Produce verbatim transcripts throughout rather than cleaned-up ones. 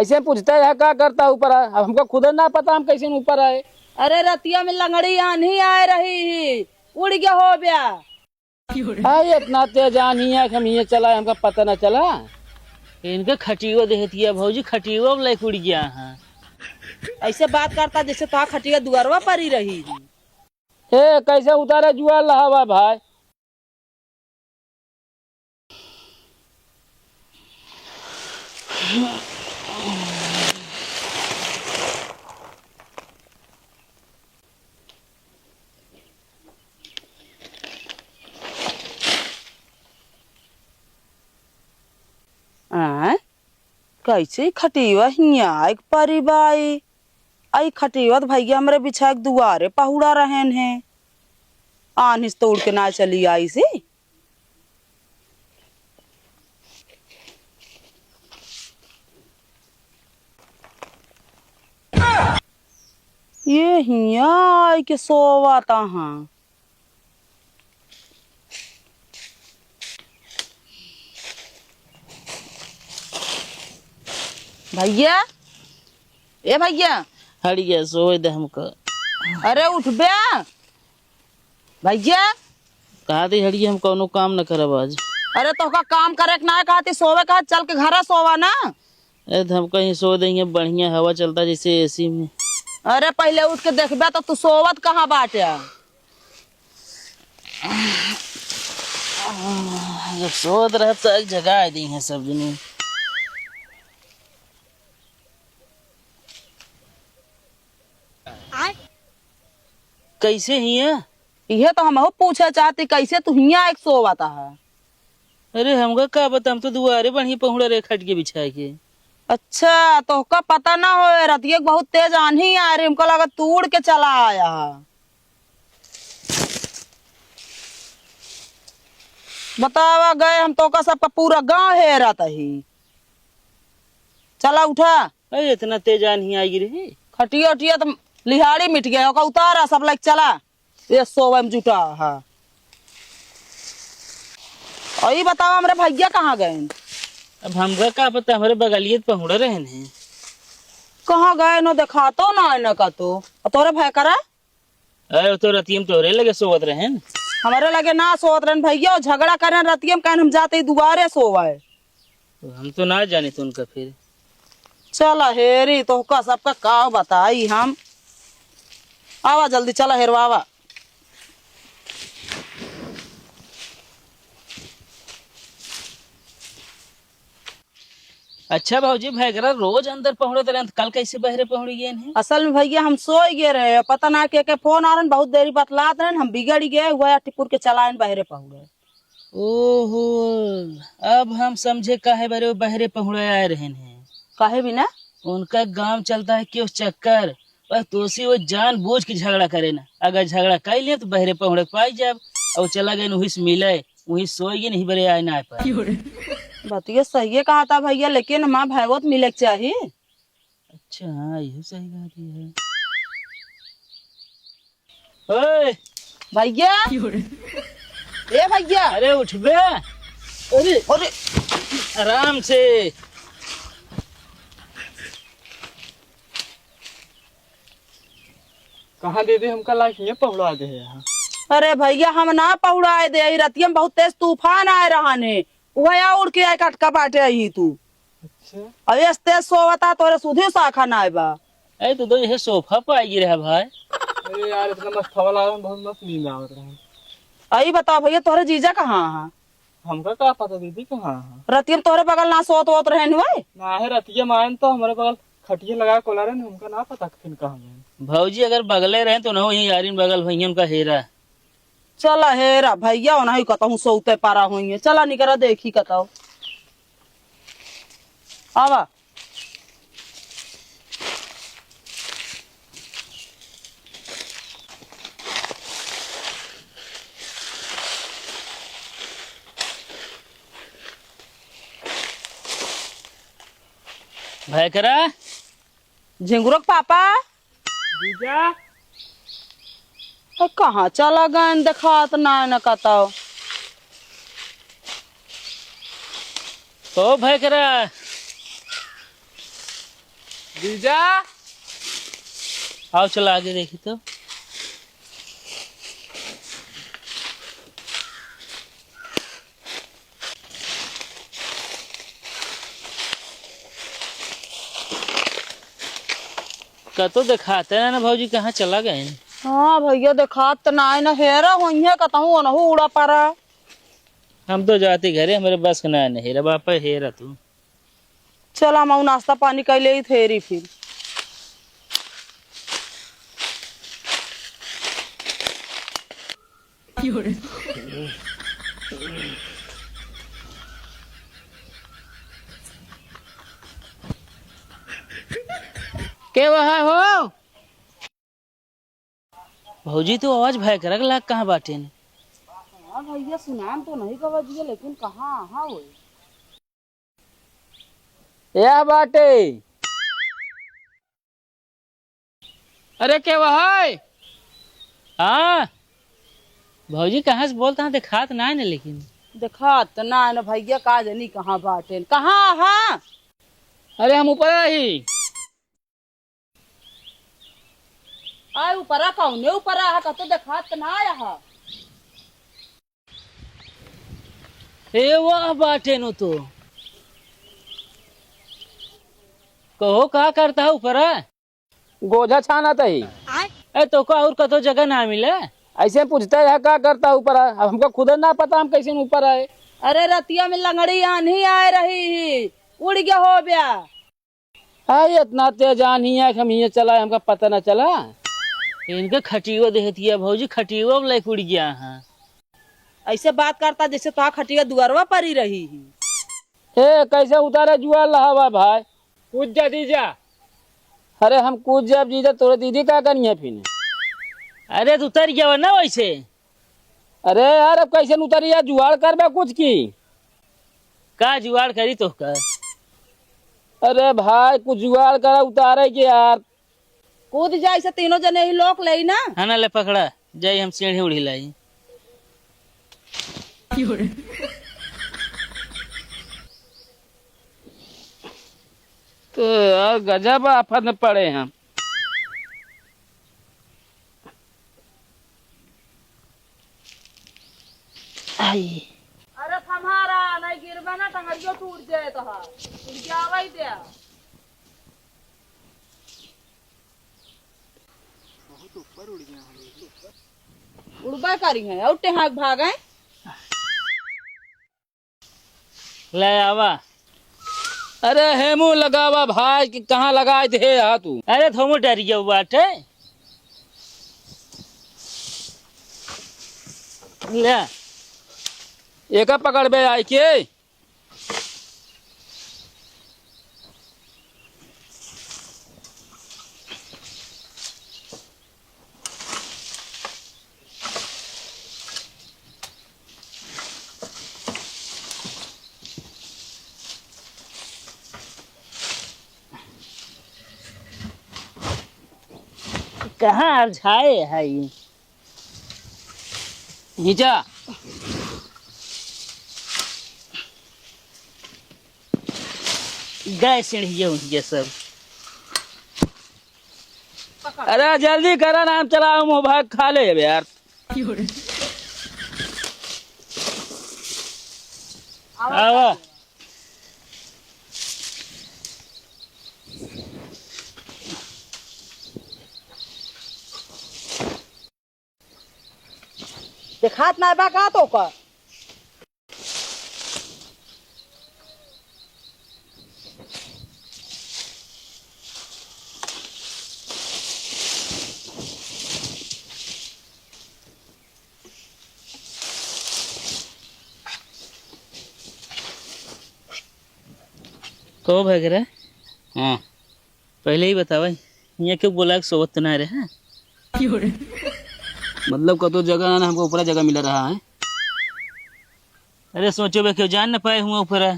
ऐसे पूछता है, "का करता ऊपर आए?" अब हमका खुदे ना पता हम कैसे ऊपर आए। अरे, रतिया में लंगड़ी आन्ही आए रही ही, उड़ गया हो बया। हाँ, इतना तेज आन्ही है कि हम ये चला, हमका पता ना चला। इनका खटियो देहतिया भौजी, खटियो अब लेके उड़ गया है। ऐसे बात करता जैसे तो खटिया दुआरवा पर ही रही। ए, कैसे उतारे जुआर लहावा भाई? आय, कैसे खटिया हियाँ आइक परी बाई? आई खटिया त भैया हमरे बिछाइक दुआरे पहुड़ा रहेन हैं। आन्हिस तो उड़ के ना चली आई से। ये हियाँ आइके सोवत हाँ। भैया, ए भैया। हड़िया, सोए दे हमका। अरे उठबे भैया। कहा थी हड़िया, हम कौनो काम न करब आज। अरे तोहका काम करे के ना है, कहा थी सोवे का, चल के घरा सोवा ना। ए, त हम कहीं सो देंगे, बढ़िया हवा चलता जैसे एसी में। अरे, पहिले उठ के देखबे तो तू सोवत कहाँ बाटे? जब सोवत रहे तो एक जगह आ दी है सब जनी। कैसे हिया? इहे तो हमहू पूछे चाहती, कैसे तू हियाँ एक सोवत है? अरे, हमका का पता, हम तो दुआरे बढ़िया पहुड़ा रहे खटिया बिछा के। अच्छा, तोहका पता ना होए, रतिया के बहुत तेज आन्ही आ रही, हमका लगा तू उड़ के चला आया है। बतावा गए, हम तोहका सबका पूरा गाँव हेरत ही। चला उठा। अरे, इतना तेज आन्ही आई रही। खटिया उटिया तो लिहाड़ी मिट गया, ओका उतारा सब लाइक चला। ये सोवे में जुटा, हाँ। और ये बताओ, हमरे भैया कहाँ गए? अब हमका का पता, हमरे बगलिए त पहुड़ा रहन हैं। कहाँ गए नो, देखातो ना है ना का तो। और तोरे भाई करा? अरे, वो तो रतिया में तोरे लगे सोवत रहन। हमरे लगे ना सोवत रहन भैया, वो झगड़ा करें रतिया में, कहन हम जाते ही दुआरे सोवे। हम तो ना जाने तो उनका फिर। चला हेरी, तोहका सबका का बताई हम। आवा जल्दी, चला हेरवावा। अच्छा भौजी, भैकरा रोज अंदर पहुड़त रहन, त कल कैसे बहरे पहुड़ गए हैं? असल में भैया हम सोई गए रहे, पता ना के, के फोन आ रहन, बहुत देरी बतलात रहन, हम बिगड़ गए, हुआ टिपुर के चलायन बहरे पहुड़े। ओहो, अब हम समझे काहे बारे वो बहरे पहुड़े आए रहन हैं। काहे बिना? उनका गांव चलता है क्यों चक्कर, बस तोसी वो जानबूझ के झगड़ा करे ना। अगर झगड़ा कर लिए तो बहरे पहुड़े पाई जाब। और चला गए वहीं से मिले, वहीं सोए गए, नहीं बरे आए ना आए पर। बतिया सही है कहा था भैया, लेकिन माँ भैवत मिले के चाहिए। अच्छा, हाँ, यही सही बात है। ओए! भैया! ए भैया! अरे उठ बे! अरे! अरे! आराम से। कहाँ दीदी हमका लाइक ये पहुड़ा दे है यहाँ? अरे भैया, हम ना पहुड़ाए दे, ई रतिया में बहुत तेज तूफान आए रहने, वह उड़ के आए कटका बाटे आई तू। अच्छा। अब एस तेज सोवता, तोरे सुधी शाखा ना बा। ए, तो दो यह सोफा पे आई रहा भाई। अरे यार, इतना मस्त हवा लागल, बहुत मस्त नींद आवत रहा। आई बताओ भैया, तोरे जीजा कहाँ है? हमका का पता दीदी कहाँ है? रतिया में तोरे बगल ना सोत वोत रहन हुए? ना है, रतिया में आयन तो हमारे बगल खटिया लगा कोला रहन, हमका ना पता फिर कहाँ गए। भौजी अगर बगले रहे तो ना वही यारिन बगल भैया उनका हेरा। चला हेरा भैया, ओनाही कतहूँ सौते पारा होइए। चला निकरा देखी कतहूँ। आवा। भैकरा। झिंगुरक पापा। जीजा। तो कहाँ चला गए, देखात ना न कतौ। ओ भैकरा। जीजा, आओ चला आगे देखी तो। कतो देखाते ना, ना भौजी, कहाँ चला गए? हाँ भैया, देखात त ना है ना, हेरा होइहे कतहूँ ओनहू उड़ा परा। हम तो जाती घरे, हमरे बस के ना है, हेरा बापा, हेरा तू। चल, हम नाश्ता पानी कर ले फेरी फिर। के वहा हो? भौजी, तो आवाज भयंकर लाग कहाँ बाटे ने? हाँ भैया, सुनान तो नहीं गवा दिया, लेकिन कहाँ, हाँ वो? यह बाटे। अरे, के वह है? हाँ। भौजी, कहाँ से बोलता है? देखात ना है ना, लेकिन। देखात ना है ना भैया, का जानी कहाँ बाटे, कहाँ, हाँ? अरे, हम ऊपर ही। आय, ऊपरा कौने ऊपरा है, कतो देखात ना आया है। ए, वाह बाटे नु तो। कहो, का करता है ऊपरा? गोझा छानत ही। ए, तो का और कतो जगह ना मिले? ऐसे पूछता है, का करता है ऊपरा? अब हमका खुदे ना पता, हम कैसे ऊपर आए। अरे, रतिया में लंगड़ी आन्ही आए रही ही, उड़ गया हो ब्या। अरे, इतना तेज आन्ही है कि हम हियाँ चला, हमका पता ना चला। इनके खटियो देहतिया भौजी, खटियो अब लेके उड़ गया है। ऐसे बात करता जैसे तो खटिया दुआरवा पर ही रही ही। ए, कैसे उतारे जुआर लहावा भाई? कूद जा जीजा। अरे, हम कूद जाब जीजा, तोरे दीदी का करिहे फिर? अरे, तो उतर गया ना वैसे। अरे यार, अब कैसे न उतरी यार, जुगाड़ करबे कुछ की। का जुगाड़ करी तो का? अरे भाई, कुछ जुगाड़ करा, उतारे के यार। कूद जाए से तीनों जने ही लोक लेई ना। हाँ ना, ले पकड़ा, जाई हम सीढ़ी उढ़ी लाई। तो यार, गजब आफत में पड़े हम। आई। अरे सम्हारा, नहीं गिरबा ना, टंगड़ियो टूट जाए तो हा। टूट जावे दे। बहुत ऊपर उड़ गया हम। उड़बा करी है, और टेहाक भाग है। ले आवा। अरे हेमू लगावा भाई, कि कहाँ लगाए दे हा तू? अरे थोमो डर गया बाटे। ले। एका पकड़बे आई के। कहाँ अरझाए है ई? नीचा। गए सीढ़िया उढ़िया सब। अरे जल्दी करा ना, हम चलाओ मोबाइल खा ले अब यार। आवा। देखात ना बा का तो का? कहो भाई रे। हाँ। पहले ही बतावा, हियाँ क्यों बोला कि सोवत तो ना रहे, हाँ? मतलब कतो जगह ना, हमको ऊपरा जगह मिला रहा है। अरे सोचो बे, क्यों जान न पाए हुआ ऊपरा।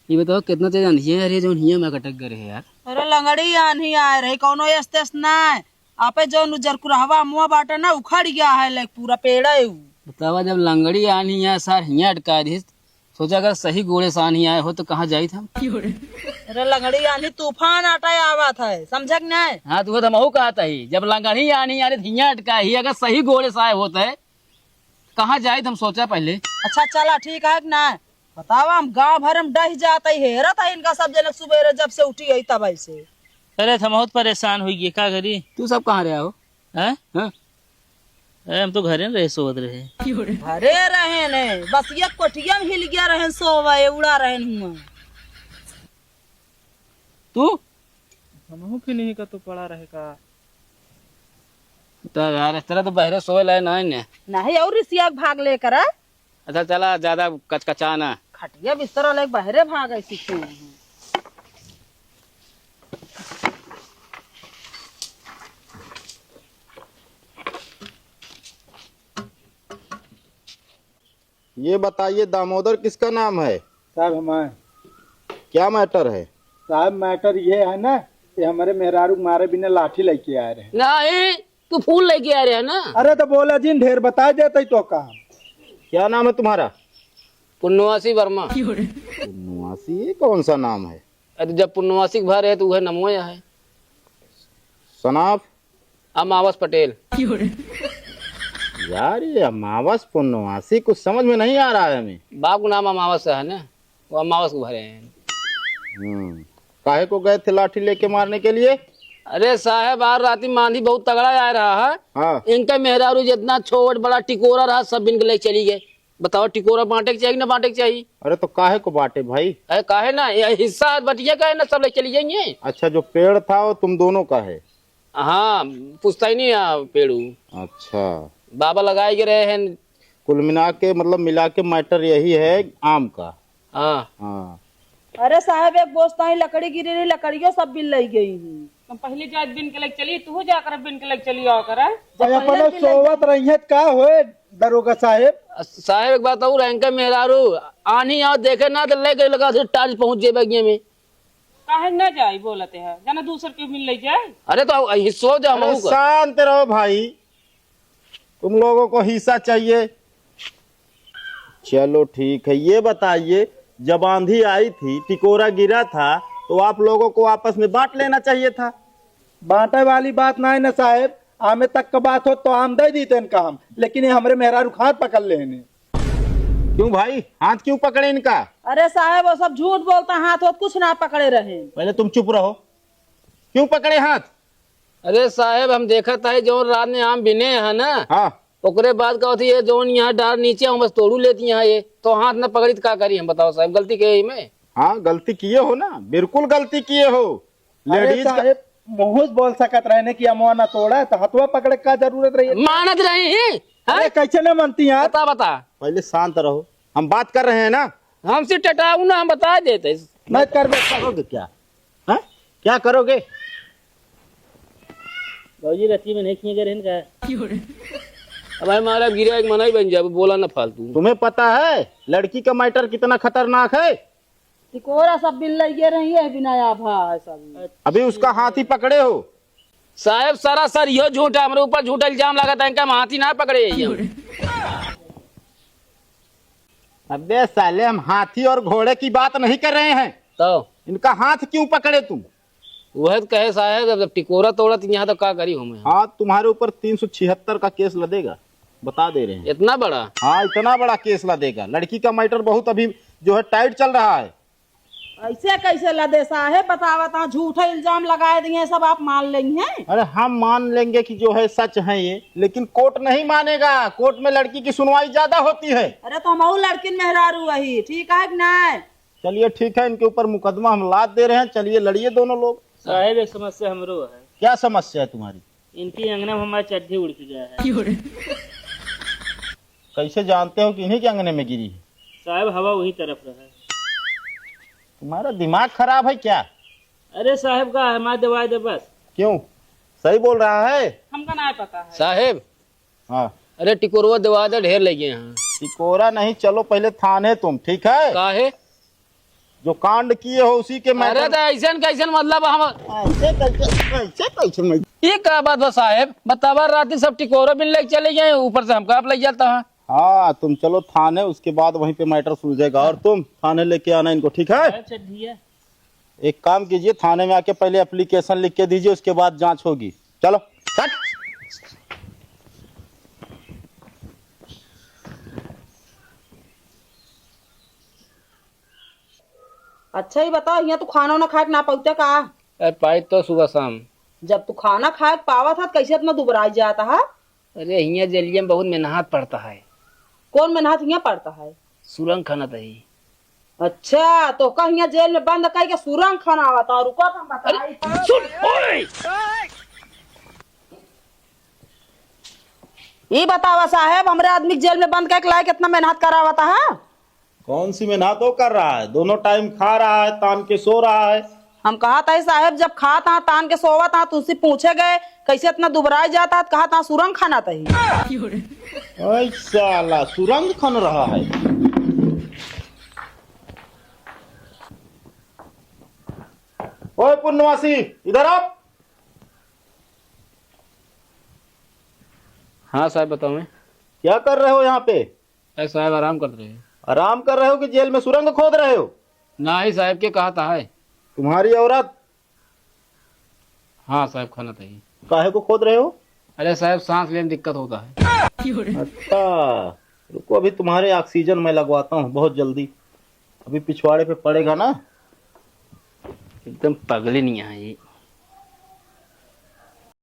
ये बताओ कितना तेज आंधी है यार, ये जो हियाँ में कटक गए रहे यार। अरे लंगड़ी आन्ही आए रही, कौनो एस तेस ना है। आपे जौन उजर कुरहवा मुआ बाटे ना, उखड़ गया है, लाइक पूरा पेड़ है उ। बतावा, जब लंगड़ी आन्ही है सार, हियाँ अटका दिस, सोचा, अगर सही गोड़े से आन्ही आए हो तो कहाँ जाइत हम? अरे, लंगड़ी आन्ही तूफान आटा आवत है, समझा कि नहीं? हाँ, तो वो तो हमहू कहत ही, जब लंगड़ी आन्ही आने हियाँ अटका ही, अगर सही गोड़े से आए होत है, कहाँ जाइत हम, सोचा पहले। अच्छा, चला, ठीक है कि ना? बतावा, हम गाँव भर में डह जात ही, हेरत ही इनका सब जनक सुबेरे जब से उठी है तब ऐसे। अरे, हम बहुत परेशान हुई गए, का करी? तू सब कहाँ रहा हो? हैं? हाँ? अरे, हम तो घरे रहे, सोवत रहे। घरे रहे ने, बस ये कोठिया में हिल गया रहे, सोवे, उड़ा रहे हुआ। तू? हमहू के नहीं का तो पड़ा रहे का। तो यार, इस तरह तो बहरे सोए लाए ना है ने। नहीं, और रिसिया के भाग लेकर आ। अच्छा, चला, ज्यादा कचकचा ना। खटिया बिस्तर वाले बहरे भाग ऐसी क्यों है? ये बताइए, दामोदर किसका नाम है? साहब, हमारे। क्या मैटर है? साहब, मैटर ये है ना कि हमारे मेहरारू के मारे बिना लाठी लेके आए रहे। नहीं, तू फूल लेके आ रहे है ना? अरे, तो बोला जिन, ढेर बता देते तो काम। क्या नाम है तुम्हारा? पुन्नवासी वर्मा। पुन्नवासी, ये कौन सा नाम है? अरे, जब पुन्नवासी के भर है, तो वह नमोया है। सनाफ? अमावस पटेल। यार, ये अमावस पुन्नवासी कुछ समझ में नहीं आ रहा है हमें। बाप का नाम अमावस है ना, वो अमावस को भरे हैं। हम्म। काहे को गए थे लाठी लेके मारने के लिए? अरे साहब, आज राती मांझी बहुत तगड़ा आ रहा है। हाँ। इनका मेहरारू जितना छोट बड़ा टिकोरा रहा, सब इनके ले चली गए। बताओ, टिकोरा बांटे के चाहिए ना बांटे के चाहिए? अरे तो काहे को बांटे भाई? अरे काहे ना, ये हिस्सा बटिया का है ना, सब ले चली जाएंगे। अच्छा, जो पेड़ था वो तुम दोनों का है? हाँ, पुश्तैनी है पेड़ू। अच्छा। बाबा लगाए के रहे हैं। कुल मिला के, मतलब, मिला के मैटर यही है आम का। हाँ। हाँ। अरे साहब, एक बोझ ताई लकड़ी गिरी रही, लकड़ियों सब बिन लई गई ही। हम पहले जात बिन के लग चली, तू जाकर बिन के लग चली आओ कर। जब अरे पहले अपना बिन लग सोवत रही है, का होए दरोगा साहेब? साहेब, एक बात और, इनका मेहरारू आनी आओ देखे ना, तो ले गए लगा से टार्च पहुंच जेबे बगिया में। काहे न जाई बोलते हैं, जाना दूसर के मिल ले जाए। अरे तो हिस्सो दे हम अरे का। शांत रहो भाई, तुम लोगों को हिस्सा चाहिए। चलो ठीक है, ये बताइए, जब आंधी आई थी, टिकोरा गिरा था, तो आप लोगों को आपस में बांट लेना चाहिए था। बांटे वाली बात ना है ना साहेब, आमे तक का बात हो तो आम दे दी तेन काम, लेकिन ये हमरे मेहरारू के हाथ पकड़ लेने। क्यों भाई, हाथ क्यों पकड़े इनका? अरे साहेब, वो सब झूठ बोलता, हाथ होत कुछ ना पकड़े रहे। पहले तुम चुप रहो, क्यों पकड़े हाथ? अरे साहेब, हम देखत है जौन रात में आम बिने है ना, हाँ। ओकरे बाद का होती है, जौन यहाँ डार नीचे हम बस तोड़ू लेती यहाँ ये, तो हाथ न पकड़ी तो का करी हम, बताओ साहेब, गलती के ही में? हाँ, गलती किए हो ना, बिल्कुल गलती किए हो। अरे लेडीज का साहेब, मुँह से बोल सकत रहे ने कि अमवा न तोड़ा, तो हथवा पकड़े का जरूरत रही है? मानत रही ही, हाँ? अरे कैसे न मानती यार? बता, बता। पहले शांत रहो, हम बात कर रहे हैं ना। हमसे टटाऊ ना, हम बता देते। नहीं करबे। करोगे क्या? हाँ? क्या करोगे? बाबूजी, रतिया में नहीं किए गए रहन का? अब भाई मारा गिरा एक मनाई बन जाए, बोला ना फालतू। तुम्हें पता है लड़की का मैटर कितना खतरनाक है? टिकोरा सब बिन लइगे रही है, बिना आभा है सब। अभी उसका हाथ ही पकड़े हो। साहेब, सरासर इहो झूठ है, हमरे ऊपर झूठा इल्जाम लागत है, इनका हम हाथी ना पकड़े ही हम। अबे साले, हम हाथी और घोड़े की बात नहीं कर रहे हैं। तो? इनका हाथ क्यों पकड़े तुम? वह तो कहे साहेब, जब टिकोरा तोड़त यहाँ तो का करी हमें? हाँ, तुम्हारे ऊपर तीन सौ छिहत्तर का केस लदेगा, बता दे रहे हैं। इतना बड़ा? हाँ, इतना बड़ा केस लदेगा। लड़की का मैटर बहुत अभी जो है टाइट चल रहा है। ऐसे कैसे लदे साहेब, बतावत हाँ, झूठा इल्जाम लगाए दिए सब, आप मान लेंगे हैं? अरे हम मान लेंगे कि जो है सच है ये, लेकिन कोर्ट नहीं मानेगा। कोर्ट में लड़की की सुनवाई ज्यादा होती है। अरे तो हम लड़किन मेहरारू वही, ठीक है कि नहीं? चलिए ठीक है, इनके ऊपर मुकदमा हम लाद दे रहे हैं। चलिए लड़िए दोनों लोग। साहेब, एक समस्या हमरो है। क्या समस्या है तुम्हारी? इनकी अंगना में हमारी चड्ढी उड़ के गया है। कैसे जानते हो कि इन्हीं के अंगने में गिरी है? साहब, हवा वही तरफ रहा है। तुम्हारा दिमाग खराब है क्या? अरे साहब, का है, मार दवाई दे बस। क्यों, सही बोल रहा है? हमका ना पता है। साहेब। हाँ। अरे टिकोरवा दवा दे, ढेर लगे हैं। टिकोरा नहीं, चलो पहले थाने तुम, ठीक है? काहे? जो कांड किए हो उसी के अरे मैटर। तो ऐसन कैसन, मतलब हम ऐसे कैसे, ऐसे कैसे मैं ये का बात बा साहेब? बतावा, रात दिन सब टिकोरा बिन लेके चले गए, ऊपर से हमका आप ले जाता है। हाँ, तुम चलो थाने, उसके बाद वहीं पे मैटर सुलझेगा। और तुम थाने लेके आना इनको, ठीक है? अच्छा, ठीक है। एक काम कीजिए, थाने में आके पहले एप्लीकेशन लिख के दीजिए, उसके बाद जांच होगी। चलो। हट। अच्छा, ये बताओ, यहाँ तू खाना वाना खाए के ना पौते का? अरे, पाई तो सुबह शाम। जब तू खाना खाए के पावत ह, त कैसे इतना दुबराई जाता है? अरे, हियाँ जेलिया में बहुत मेहनत पड़ता है। कौन मेहनत हियाँ पड़ता है? सुरंग खाना तही। अच्छा, तो का हियाँ जेल में बंद करके सुरंग खाना आवता, और रुको, हम बताई। सुन, ओए! ई बतावा साहेब, हमरे आदमी के जेल में बंद करके लाए कितना मेहनत करावता है? कौन सी मेहनत वो कर रहा है? दोनों टाइम खा रहा है, तान के सो रहा है। हम कहा था साहेब, जब खात हा, तान के सोवत हा, तुमसे पूछे गए, कैसे इतना दुबराई जाता है, कहा था सुरंग खाना तही। ओए साला, सुरंग खन रहा है। ओए पुनवासी, इधर आ। हाँ साहेब, बताओ। क्या कर रहे हो यहाँ पे? अरे साहेब, आराम कर रहे हैं। आराम कर रहे हो कि जेल में सुरंग खोद रहे हो? नाही साहेब, के कहा था है? तुम्हारी औरत? हाँ साहेब, खाना तही। काहे को खोद रहे हो? अरे साहेब, सांस लेने में दिक्कत होता है। अच्छा, रुको, अभी तुम्हारे ऑक्सीजन मैं लगवाता हूँ बहुत जल्दी। अभी पिछवाड़े पे पड़ेगा ना। एकदम पगली नहीं है ये।